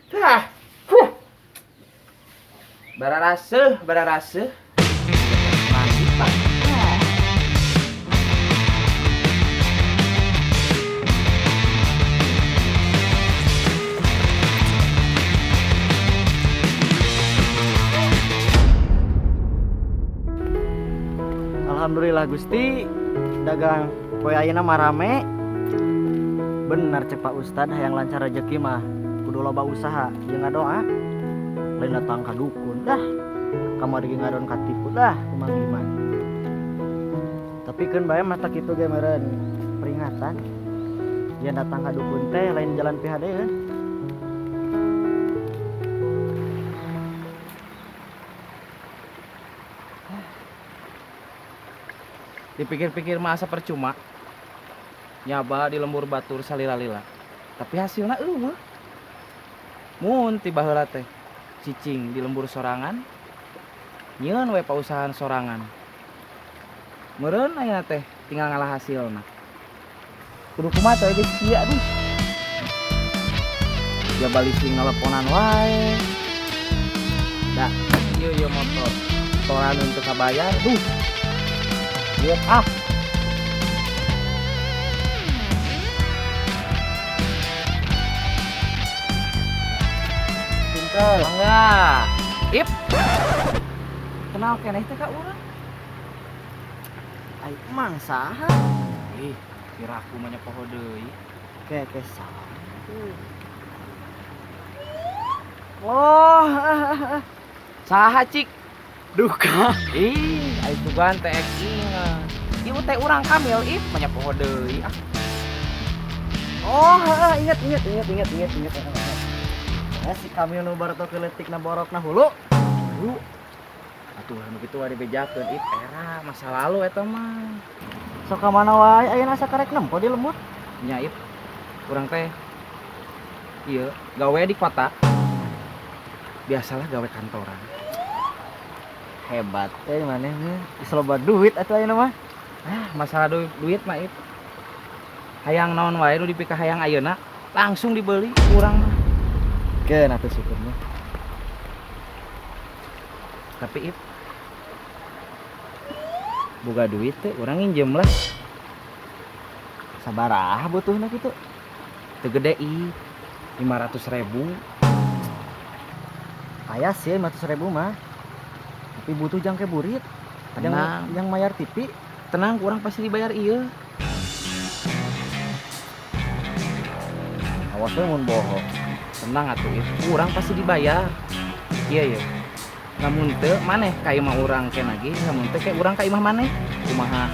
Tah. Huh. Bararaseuh, bararaseuh. Mandi, Pak. Alhamdulillah Gusti, dagang poe ayeuna mah rame. Bener cek Pak Ustad, hayang lancar rezeki mah kudu loba usaha jeung ngadoa. Lain datang ka dukun dah. Kamari ge ngadon katipu dah kumaha iman. Tapi keun bae mata kitu ge meureun peringatan. Yen datang ka dukun teh lain jalan pihadeeun. Dipikir-pikir mah asa percuma. Nyaba di lembur batur salila-lila. Tapi hasilna eueuh. Mun ti baheula teh cicing di lembur sorangan, nyieun we pausahaan sorangan. Meureun ayeuna teh tinggal ngalah hasilna. Kudu kumaha teh geus kieu aduh. Ya bali sing ngaleponan wae. Dah, ieu ieu motor. Toran untuk kabayar, duh. Lihat ah. Pinter. Mangga. Ip. Kenal keneh teh ka urang. Ai emang saha? Ih, kira aku mah nyepoho deui. Ke saha? Oh, saha cik? Duka. Ih, ai sugan teh ek inget. Ieu teh urang Kamil ip mah nyepoho deui ah. Oh, inget inget inget inget inget inget. Ya, si Kamil nu baru keleutikna borokna hulu. Hulu. Atuh anu kitu ari bejakeun ip era masa lalu eta mah. Sok ka mana wae ayeuna asa karek nempo di lembur? Nya ip. Urang teh ieu gawe di kota. Biasalah gawe kantoran. Hebat maneh mah. Geus loba duit atuh ayeuna mah. Ah, masalah duit mah ip. Hayang naon wae nu dipikahayang ayeuna langsung dibeli urang mah. Keun atuh syukur mah. Tapi ip boga duit teh urang nginjem lah. Sabaraha butuhna kitu? Teu gede ih, 500.000. Aya sih 500.000 mah. Tapi butuh jangke burit. Tenang. Yang mayar TV. Tenang, kurang pasti dibayar iya. Awas we mun bohong. Tenang atuh ih, kurang pasti dibayar. Iya ya. Lamun teu maneh ka imah urang ke lagi, lamun teu ke urang ka imah maneh. Kumaha?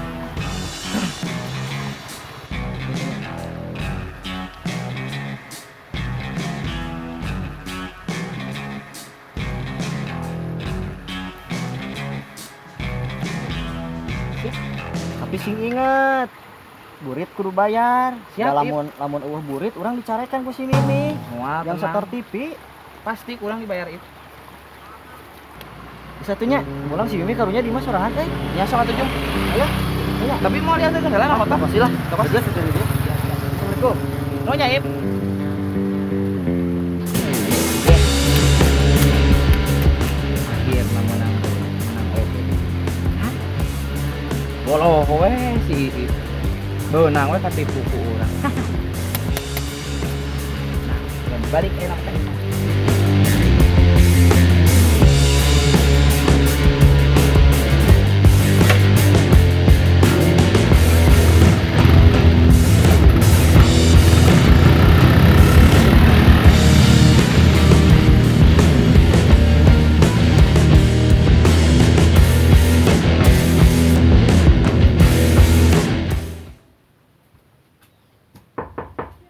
Tapi sing inget, burit kudu bayar. Siap, Da lamun eueuh burit urang dicarekan ku si Mimi. Moal, Yang tenang. setor TV. Pasti kurang dibayar itu. Satunya, pulang si Mimi karunya di mas sorangan teh. Ya sok atuh, Jung. Ayo. Ayo. Tapi mau lihat teh heula na motor. Pasti lah. Tokos. Jelas itu dia. Assalamualaikum. No nya, Ip. Akhirna menang. Menang oke. Hah? Boloh we si Iip. Beunang we katipu ku urang. Nah, dan balik enak teh.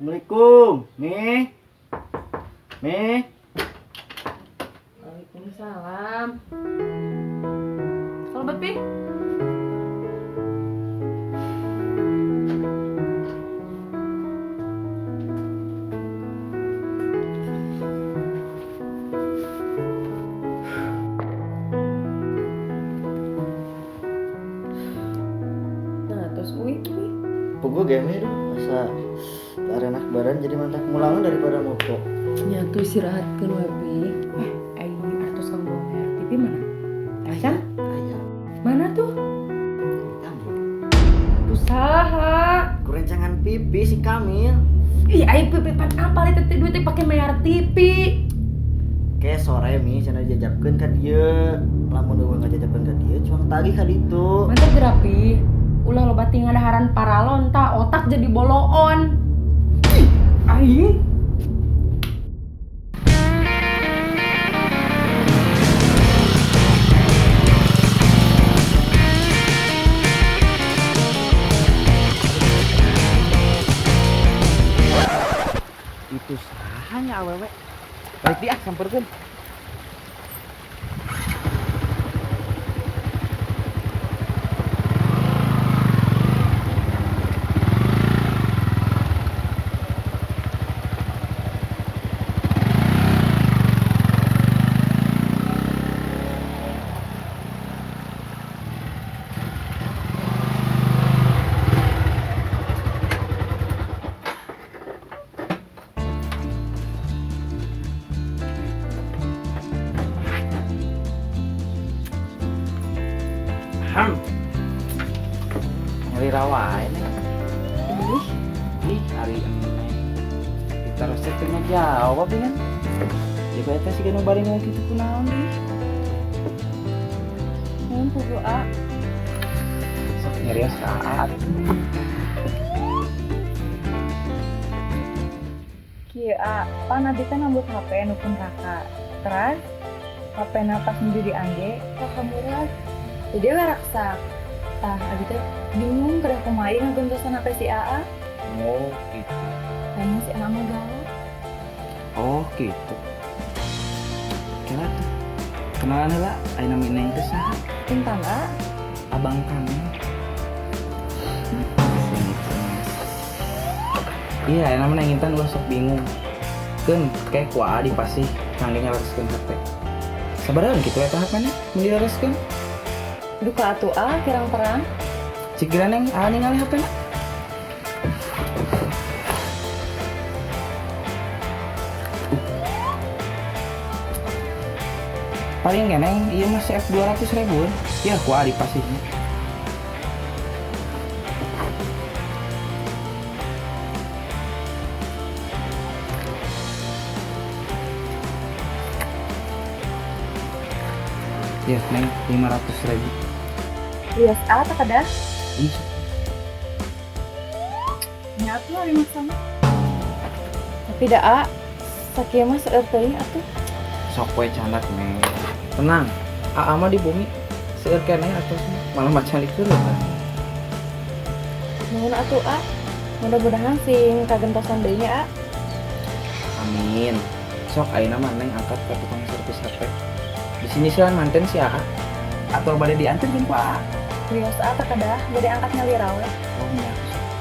Assalamualaikum, Mi. Mi. Waalaikumsalam. Selamat, Pi. Nah, terus uih, uih. Puguh ge Mi, asa enak badan jadi mantak mulangan daripada moto. Nya atuh istirahatkeun we, Pi. Ai artos kanggo bayar TV mana? Aya? Aya. Mana tuh? Kamil. Usaha. Ku rencangan pipi si Kamil. Ih, ai pipi pan apal eta teh duit teh pake bayar TV. Ke sore mi cenah dijajabkeun ka dieu. Lamun eueuh ngajajabkeun ka dieu cuang tagih ka ditu. Mantap gerapi. Ulah loba tinggal daharan paralon tah otak jadi boloon. Ih, aing. Itu sahanya awewe. Balik dia samperkeun. Nyari rawa ini. Ih, hari ini. Kita resep teh jawab kan. Ya eta sih nu bari ngomong kitu kunaon deui. Mun pugu A. Sok nyarios ka A. Kieu A, pan abi teh nambut HP nu pun kakak. Teras HP na pas nuju diangge, kakak murah. Jadi we raksak. Tah, abi teh bingung kedah kumaha ieu ngagentosan HP si AA. Oh, gitu. Kayaknya si AA mah galak. Oh, gitu. Kira tuh. Kenalan heula, aya nami Neng teh saha? Intan A. Abang kamu. Iya, aya nama Neng Intan ulah sok bingung. Keun kayak ku AA dipasih kangge ngalereskeun HP. Sabaraha kitu eta HP-na mun dilereskeun? Duka atuh A kirang terang. Cik geura Neng, AA ningali HP-na. Paling nggak Neng, iya masih F 200 ribuan. Ya, ku AA dipasihnya. Ya, Neng, 500 ribu. Lias A tak ada? Ih. Nyatu hari sama. Tapi dah A, sakieu mah seueur teuing atuh. Sok we candak, Neng. Tenang, AA mah di bumi seueur keneh atuh malah macan itu loh. Nuhun atuh A. Mudah-mudahan sing kagentosan deui nya A. Amin. Sok ayeuna mah Neng angkat ka tukang servis HP. Di sini sih manten si AA. Atau bade diantarkeun ku AA. Wios A tak ada, bade angkat nyalira we. Oh iya,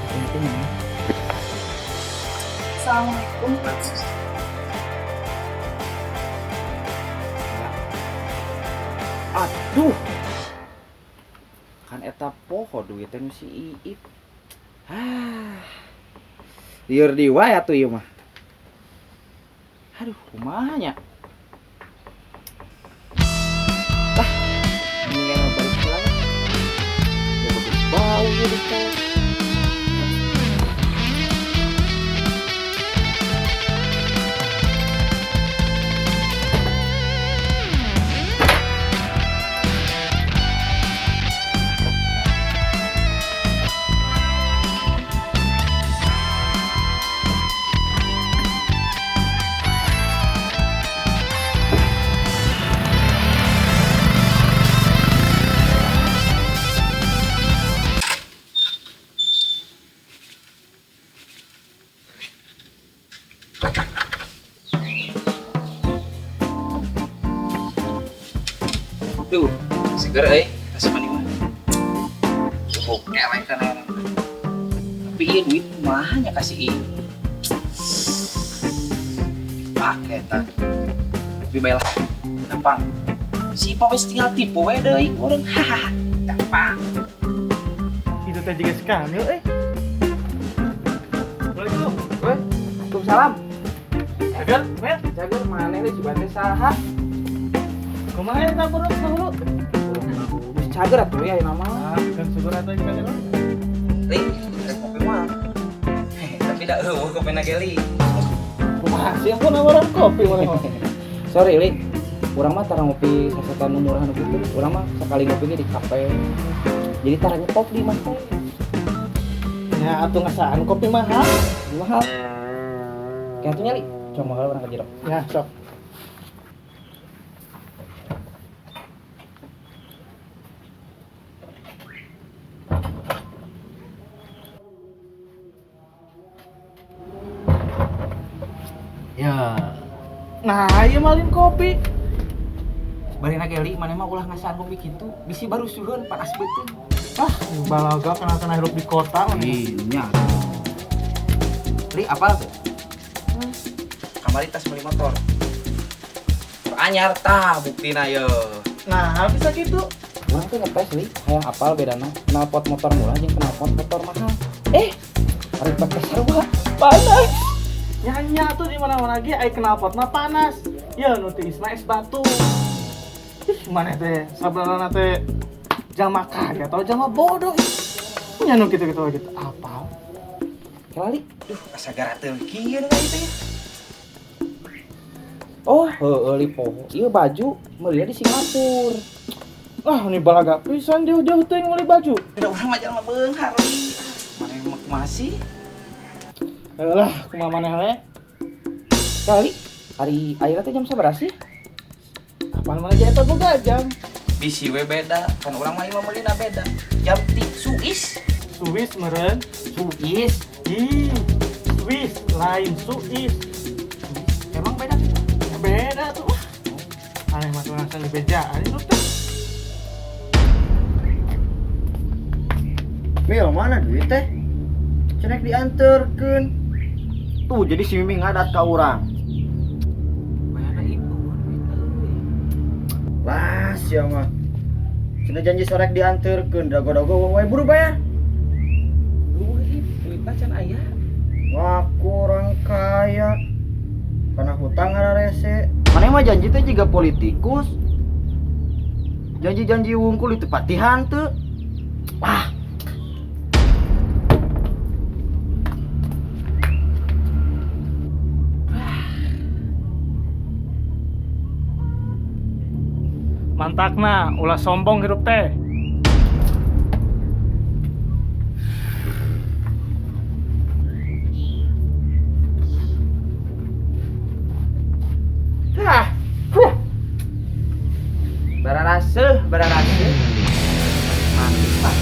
hati-hati Neng. Assalamualaikum. Aduh. Kan eta poho duitnya nu si Iip. Ah. Lieur di wae atuh ieu mah. Aduh, kumaha nya? Lah, mendingan balik lagi. Ya bagus bau ya di Duh, seger euy, asa mani mah. Cukup eleh kana orang. Tapi ieu duit kumaha nya kasih ieu. Pake eta. Tapi bae lah. Gampang. Si Ipa wis tinggal tipu we deui urang. Hahaha. Gampang. Itu teh juga si Kamil euy. Assalamualaikum. Waalaikumsalam. Cager, Mel. Cager maneh we juga teh saha? Kumaha eta buruk dahulu? Geus cager atuh ya ayeuna mah. Ah, kan syukur atuh cager. Li, rek kopi mah. Tapi da eueuh kopina ge li. Kumaha sih aku nawaran kopi maneh mah. Sorry li, urang mah tara ngopi sasetan nu murah nu kitu. Urang mah sakali ngopi ge di kafe. Jadi tara nyetop di mah teh. Ya atuh ngasaan kopi mahal. Mahal. Kayak atuh nya li, coba kalau urang ka jero. Ya, sok. Ya, Nah, ieu malin kopi. Barina ge li, maneh mah ulah ngasaan kopi kitu. Bisi barusuheun panas beuteung. Ah, balaga kena-kena hidup di kota. Iya. Li, apal tuh? Kamari tas beli motor. Anyar tah buktina ye. Nah, bisa gitu. Urang tuh ngetes li, hayang apal bedana knalpot motor murah jeung knalpot motor mahal. Ari pake sarua panas. Nyanya tuh di mana-mana ge ai knalpot mah panas. Ya nu tiis mah es batu. Ih, maneh teh sabarana teh jalma kaya atau jalma bodoh. Nya nu kitu-kitu gitu apal. Kali, duh asa garateun kieu nu ieu teh. Oh, heueuh li poho. Ieu baju meulina di Singapura. Ah, ini balaga pisan jauh-jauh teuing meuli baju. Da urang mah jalma beunghar li. Maneh mah kumaha sih? Lah, kumaha maneh we? Kali, hari ayeuna teh jam sabaraha sih? Apaan maneh ge eta boga jam? Bisi we beda, kan urang mah ieu mah meulina beda. Jam ti Suis. Suis meureun. Suis. Ih, Swiss lain Suis. Emang beda gitu? Beda tuh. Aneh mah tuh langsung dibejaan itu tuh. Mil, mana duit teh? Cenek dianterkeun. Tuh jadi si Mimi ngadat ka urang. Bayarna ibu duit euy. Lah, sia mah. Cenah janji sorek dianterkeun, dago-dago wae buru bayar. Eueuh ih, duitna can aya. Ngaku orang kaya. Karena hutang ngararese. Maneh mah janji teh jiga politikus. Janji-janji wungkul ditepatihan teu. Wah. Mantakna ulah sombong hirup teh. Hah. Huh. Bararaseuh, bararaseuh. Mantap.